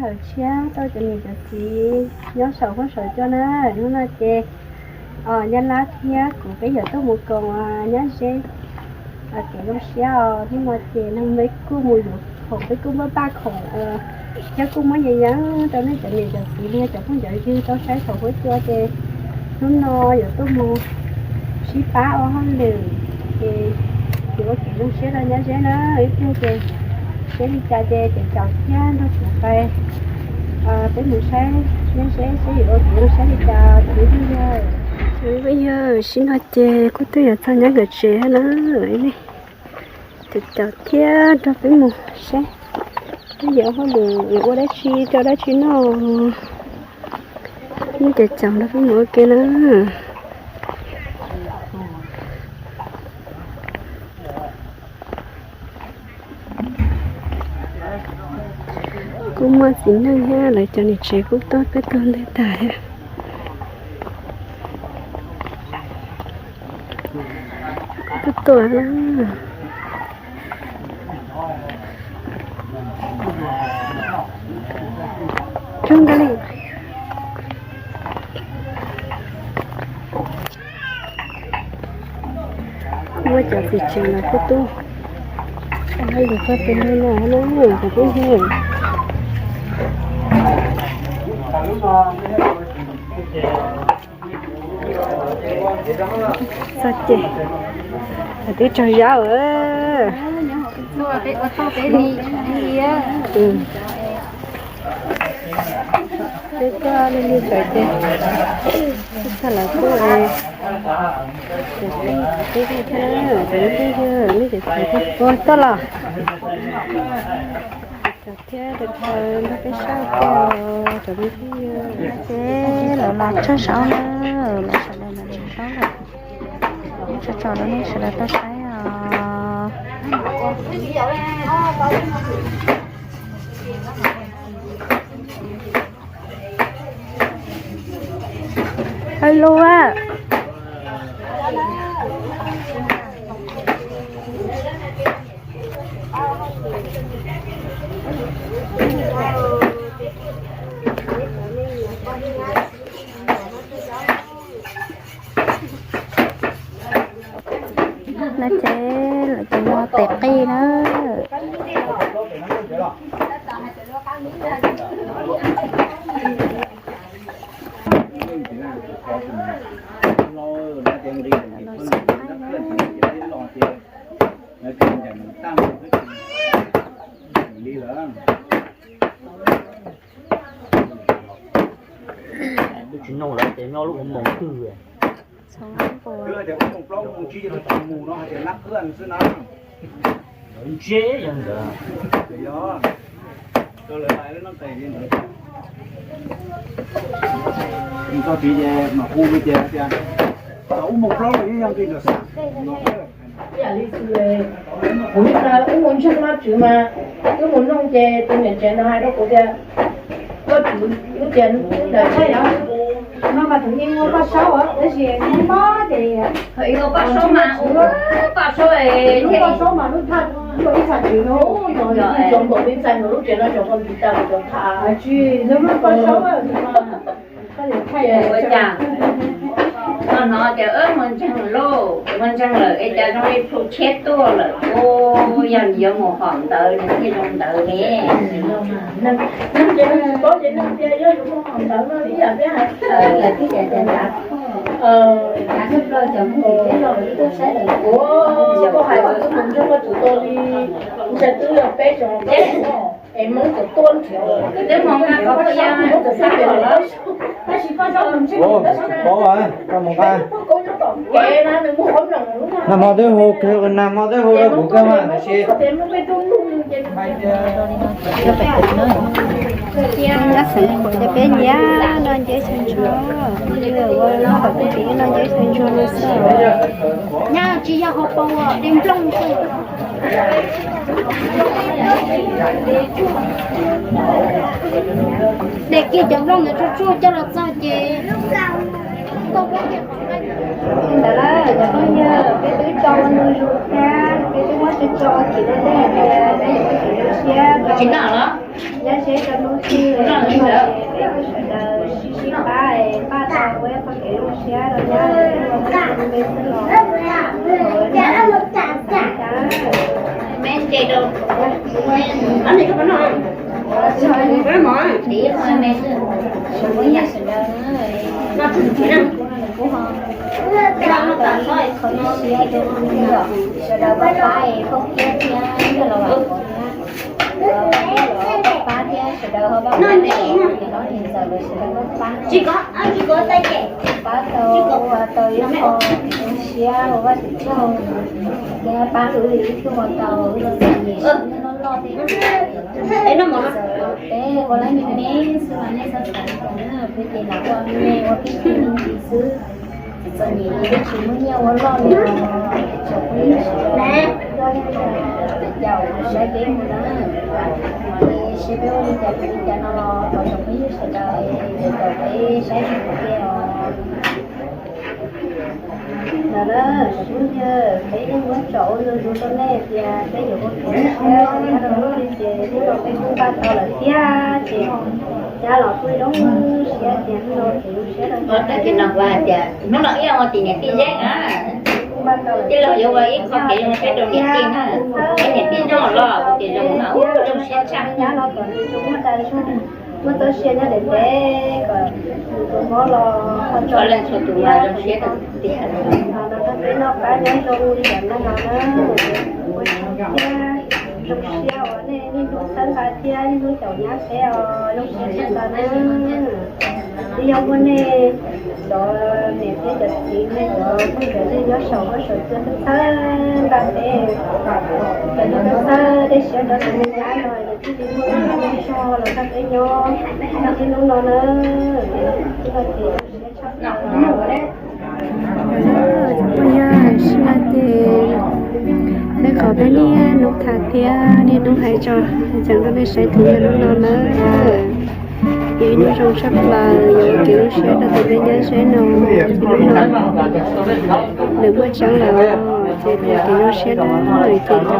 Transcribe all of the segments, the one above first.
Sawv tshiab rau cov niam cov txiv nyob saum huab saum cua na. Hnub no ces Nyab Laj thiab kuv peb yuav tuaj mus koom Nyab Zeb kev zoo siab os. Hnub no ces neeg peb kuj mus yuav khoom, peb kuj muab paj khoom thiab kuj muab yeeb yeeb rau nej cov niam cov txiv li cov phooj cov ywg tau saib saum huab cua ces hnub no yuav tuaj mus sib pab ua hauj lwm ces yuav ua kev zoo siab rau Nyab Zeb na. Ib pliag ces seb li cas ces cov caum thiab nrog kuv pais, peb mus saib Nyab Zeb seb yuav ua kev zoo siab li cas cov phooj ywg. Cov phooj ywg, sib no ces kuj twb yuav txog Nyab nkawd tsev na. Cov caum thiab nrog peb mus saib peb yuav hauj lwm yuav ua dab tsi rau dab tsi noj. Nej cov caum nrog peb mus ua ke na. Kuj muaj txiv neej thiab lawv cov niam tsev kuj tuaj peb tuaj ntej tag thiab. Kuj tuaj na. Coob kawg li. Muaj cov txiv tsev los kuj tuaj ua hauj lwm txog pem no no na cov phooj ywg. Txog ces twb tsaug zog. Peb tuaj li li sawv ces txog lawm kuj es, ua tuaj los. Cov thiab cov nrog peb saib thiab cov phooj ywg. Ces lawv los tsaug zog na, lawv sawv daws los tsaug zog lawm. Tsaug tsaug rau nej sawv daws tau saib os. Hello á. No ces lawv ces muag tes qij na. Tsis nug lawv ces nyob lub ua moos twg. Tias ub moos plaub moos tsib ces lawv tsis mus no hais tias nab khwb xwb na. Lawv ntse yog ntawd. Yog, rau lawv lais lub nab tes li ntawd. Txog tid ces mam hu li tias, tias tau ub moos plaub los yeej yog nqi ntawm xab no. Kuv ib ntawd wb mus ntseeg Vajtswv mas, wb mus noog ces tus niam tsev ntawd hais rau kuv tias, Vajtswv, wb tias ntawd no mas tus yeej ua Paj Saub tab sis mob ces ua Paj Saub mas, Paj Saub, Paj Saub mas lub thaj, ib thaj tswv no, cov npaum li ntxhais ntawm lub tsev no cov npaum li tas cov thaj tsis, lub Paj Saub. Ua cas no no tias mus ntseeg lauj, mus ntseeg lawm es cas zoo li plhu tsheb tuaj lawm. Ua yog nws yuav mus hom ntawd nws thiaj zoo ntawd ne. Ces nws tsis paub ces nws tias yog yuav mus hom ntawd no ib yam thiab hais. Lawv twb tias tias nrad, cov Hmoob Nplog cov Hmoob Nplog lawv twb tuaj saib lawm. Ua, koj hais kom wb mus ntseeg Vajtswv tau li ntshai twb yog peb xyoos es Hmoob txawm tuaj nrhiav, Hmoob txawm tuaj nrhiav lawm. Tab sis Paj Saub mus ntseeg, Paj Saub, nag hmo twb hu kiag, nag hmo twb hu rau kuv kiag mas tiam sis nyob xeev Khuam ces peb nyiam no nceb xyaw ntsuag, ua no kom peb nyiam no nceb xyaw ntsuag no xwb. Nyab tsis yog hauv paus, de nplooj xwb. De kiag cov nplooj ntawd tsuj tsuj coj los txog ces ntawd lawm cov phooj ywg, peb twb tso ua ntu zus thiab peb twb muab tso tso tsis rau tej hais tias peb yuav ua kev zoo siab rau Nyab Zeb rau hnub tim Sawv daws pab pab thiab, sawv daws ho pab pab niam hlob niam ntxawm los sawv daws pab pab, pab tau tau ib qho zoo siab ua Vajtswv tsaug, thiab pab wb li ib tug ua tau wb los txom nyem siab loj loj thiab. Peb ua lawv me me xwb los nej txhob xav li cas na, peb ces lam ua me me ua peb tug me ntsis xwb. Txom nyem ces tsis muaj nyiaj ua loj li os. Tsoom phooj ywg sawv daws, yog li cas saib peb mus na, es saib peb ua li cas li cas no los thov tsoom phooj ywg sawv daws es caum peb saib mus ua ke os. Ntawd na, tsoom phooj ywg, peb yeej muab tsom ua ntu zus rau nej tias peb yuav ua kev zoo siab rau nyab rau tub li ces hnub no peb kuj npaj tau lawm thiab ces nyab los kuj zoo siab tias hnub no kev zoo siab rau nyab. Hnub no ib ua tim niam tij yeeb na, tij laug yuav ua ib qho kev zoo siab rau niam tij na, peb niam tij zoo los ua kev zoo no zoo siab tshaj. Nyab los kom nws tsuas muaj dag zog, muaj txoj sia nyob ntev ntev kom nws tus mob los ho tso leej txhua tus mas zoo siab rau tiag. Los rau peb noj qab nyob zoo li yam no no na, ua siab thiab zoo siab uas nej niaj hnub txhawb nqa thiab niaj hnub caum nyab peb os, zoo siab tshaj plaws na. Twb yog muaj nej cov niam thiab cov txiv, nej cov phooj ywg nej nyob saum huab saum cua txhawb nqa peb, cov nyob txhawb txhawb tej siab rau tus me nyab no, nws thiaj li muaj ib txoj zog los nrog peb nyob txog niaj hnub no na. Hnub no ces zoo siab tshaj plaws. Tsoom phooj ywg, sij hawm ces peb qhov peb niaj hnub tham thiab niaj hnub hais tso, hais tseem rau nej saib tus me nyuam no na. Yog ib hnub zoo tshaj plaws, yog ua kev zoo siab rau tus me nyab saib no, hnub no nws muaj tseeb lawm ces ua kev zoo siab na, ces cov txiv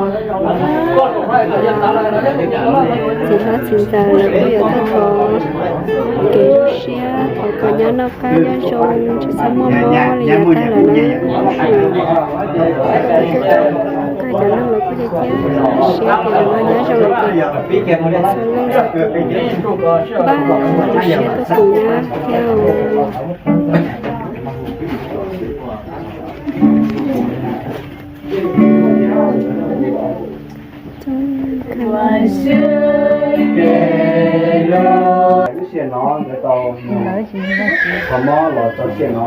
hlob txiv ntxawm lawv kuj yuav tau thov kev zoo siab, thov kom nyab noj qab nyob zoo, tsis txhob muaj mob li yav tag lawm na. Koj cov neeg los kuj cia siab tias lawv nyob zoo lawm ces txhua leej txhua tus npaj zoo siab tuaj koom nyab thiab. Lub sij hawm no nkawd tau mus kho mob los txog sij hawm no,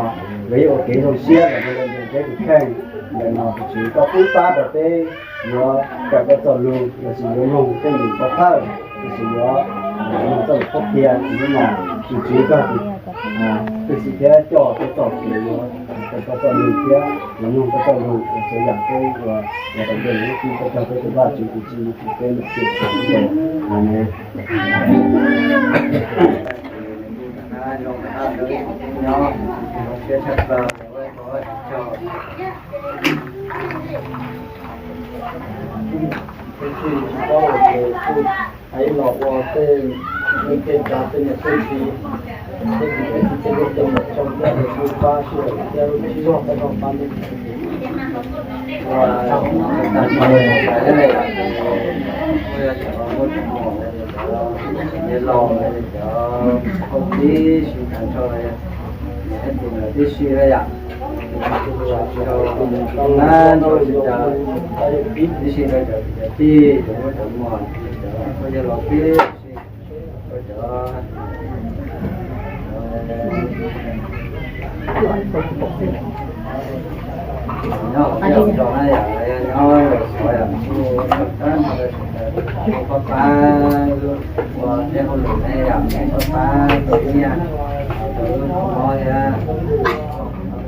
nkawd yeej ua kev zoo siab los mus lawm ntiaj teb tus kheej. Ntawm no tus Tswv koj pub pab rau peb yuav kawm koj txoj lus lossis yuav mloog tej lus pov thawj lossis yuav mloog txoj lus qhuab qhia tus hnub no, tus Tswv koj tus twg xwm thiab coj peb txoj kev yuav kawm koj txoj lus thiab yuav mloog koj txoj lus uas txhua yam peb ua los tau ntiaj teb lub txim koj cog peb tus Vajtswv tus Tswv tus peb lub txim. Amen. Hais los ua tej neeg kev tsav tej niam tej txiv, tej kwv tej tij tej phooj tej ywg txhua tus pab sawv daws thiab lub sij hawm pab tau pab me ua tag nrho lawm, ua cov muaj tsis muaj, cov niam laus, cov hauv tib si tag nrho, niam thiab txiv nkawd tib si na yom. Tib si rau cov kwv cov tij, cov muaj cov muag, cov phooj ywg laus tib si, cov nyob hauv zos na yom, nyob lawm xyov yom, kuj pab pab ua tej hauj lwm ne yom, pab pab tau nyiaj, tau mob thiab,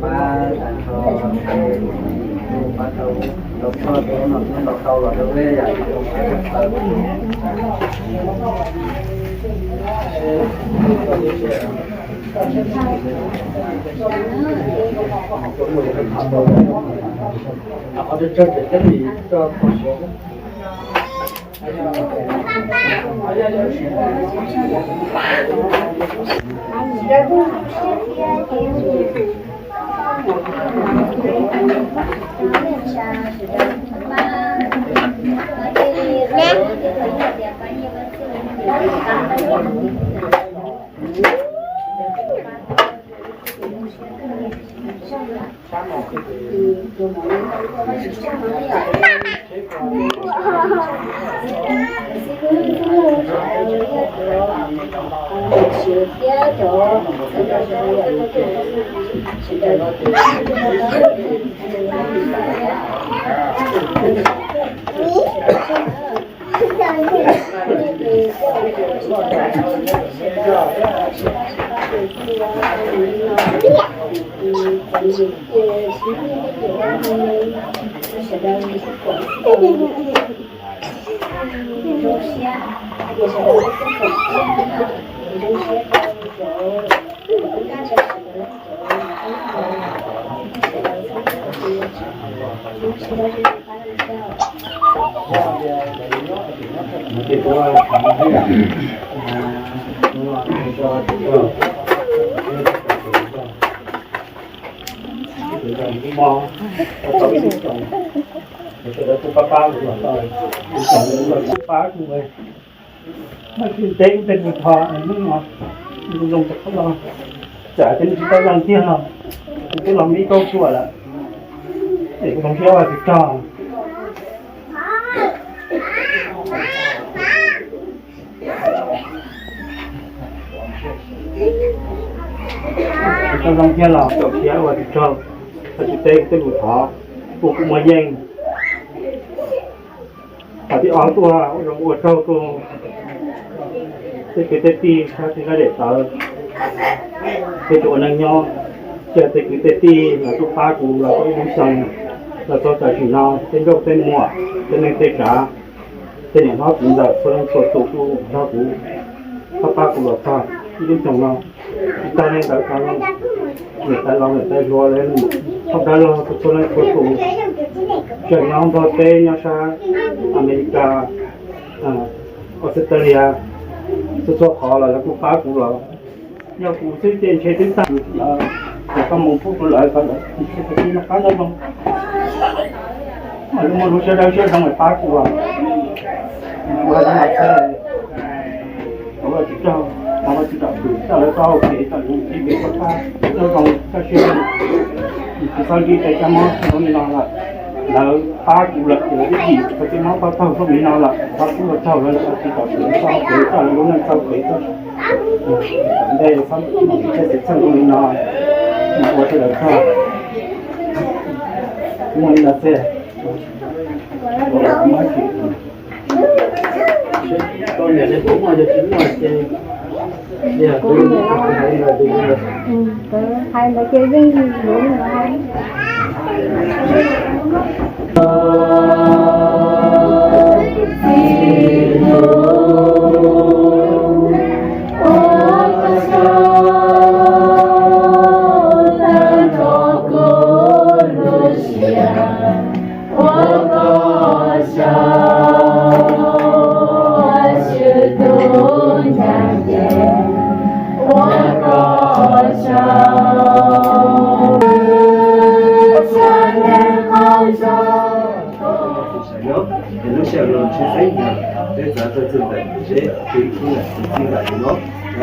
pab tag nrho, kuj pab tau, tau koj tau no thiab los tau los rau peb yom. Pab kuv, pab kuv, teb kuv tej lus thov hnub no, zoo rau qhov no, tsam tias nws tsis tau zoo tiag no, kuv twb los me ib kauj tshuaj lawm, es kuv zoo siab ua tus rog. Kuv tau zoo thiab los tau siab ua tus rog, tau tsis teb kuv tej lus thov, ua kuv muaj yeej. Qhov thib ob tuaj ua zoo ua tsaug rau tej kwv tej tij sab teb sab dem tawv, tej tsoom ua neej nyob, cia tej kwv tej tij los tuaj pab kuv los tau ib lub xyoo, los txog tam sim no tej nkauj tej muam, tej neej tej tsav, tej niam hlob txiv ntxawm txhua leej txhua tus kuj nrog kuv pab pab kuv los txog ib lub xyoo no. Tsis tag li ntawd, niam tais laus niam tais hluas, phauj dab laug txhua txhua leej txhua tus, tseem nyob Nplog teb, nyob sab Amelikas, Australia, txhua txhua qhov los lawv kuj pab kuv los. Yog kuv xwb ces ntshe twb tag, ces koj mus pub rau lawv kom lawv ntshe tag kis noj qab nyob zoo, mam li muaj lub siab dawb siab zoo es pab kuv. Ua li no xwb, ua tsis raug, ua tsis raug tus coj lawv tau kev, coj lawv kev pab pab nyob zoo, coj siab zoo. Tsis txhob ntsib tej kab mob zoo li no lawm, lawv pab kuv lawm ces lawv ib yim tau tej mob pab taug zoo li no lawm, pab kuv los taug lawv, lawv tsis raug tus txoj kev, coj lawv lub neej txoj kev, ntej txhob txhij txheej zoo li no, ua tej lawv txog. Muaj li no xwb. Hais ntawd ces yeej yuav mus hais. Lub sij hawm no tshwj xeeb yog peb txav txog txog ntawm zeb, peb khub niam txiv txij nram no,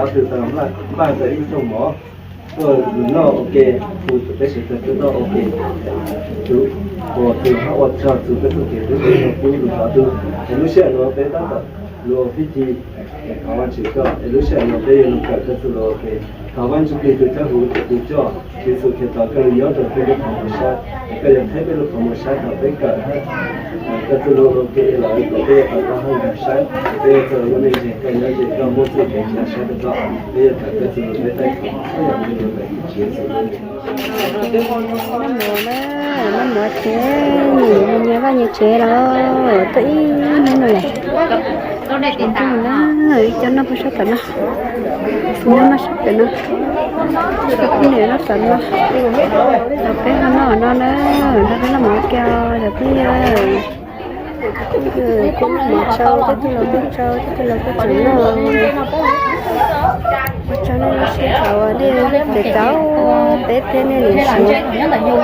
ob tug tau npaj tau ib lub rooj mov tuaj noj ua ke, hu peb sawv daws tuaj noj ua ke. Tus uas tus hab ua tsaug txug peb txoj kev hlub, peb lug thov tub. Es lub sij hawm no peb tab tom lug ua pib ci, thov Vaajtswv koj, es lub sij hawm no peb yuav lug kawm koj txuj lug ua ke. Thov Vaajtswv Leej Tub coj huv, tus coj, Yexus Khetos koj lug nyob rau peb lub qhov muag sab, koj yuav qheb peb lub qhov muag sab thaum peb kawm hab koj txuj lug ua ke los kom peb yuav tau taub hab nkag saib, peb yuav txawj lub neej ze koj nyob ze koj muaj txuj kev nkag saib rau koj, peb yuav kawm koj txuj lug peb tag nrho txhua yam li ntawd Tswv Yexus lub npe. Noj mov na, noj mov tsev, nyias vaj nyias tsev los tuaj ib hnub no lawm. Ib co noj puag sab tom no, noj noj sab pem no, ib niam noj tom no, los peb ho noj no na, nrog peb noj mov kiag cov phooj ywg. Kuv mov tsau, tej tug los kuj tsau, tej tug los kuj tseem noj. Ua tsaug nej lub sij hawm uas nej pem tau peb thiab nej niam Suav.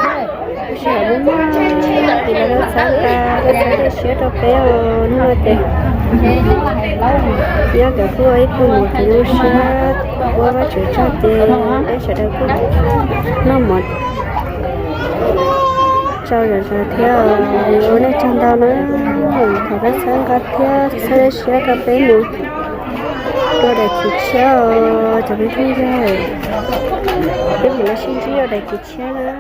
Sij hawm muaj muaj, ces lawv txhawb nqa, lawv txhawb siab rau peb os. Hnub no ces nyob cov kuj ib tug mus kuv lub siab, ua Vajtswv tsaug ces peb sawv daws kuj noj mov tsau zom zaws thiab. Ua nej tsaug ntau na, thov peb txhawb nqa thiab txhawb siab rau peb mus dua daim kis tshiab os cov phooj ywg. Peb mus los sib ntsib dua daim kis tshiab na.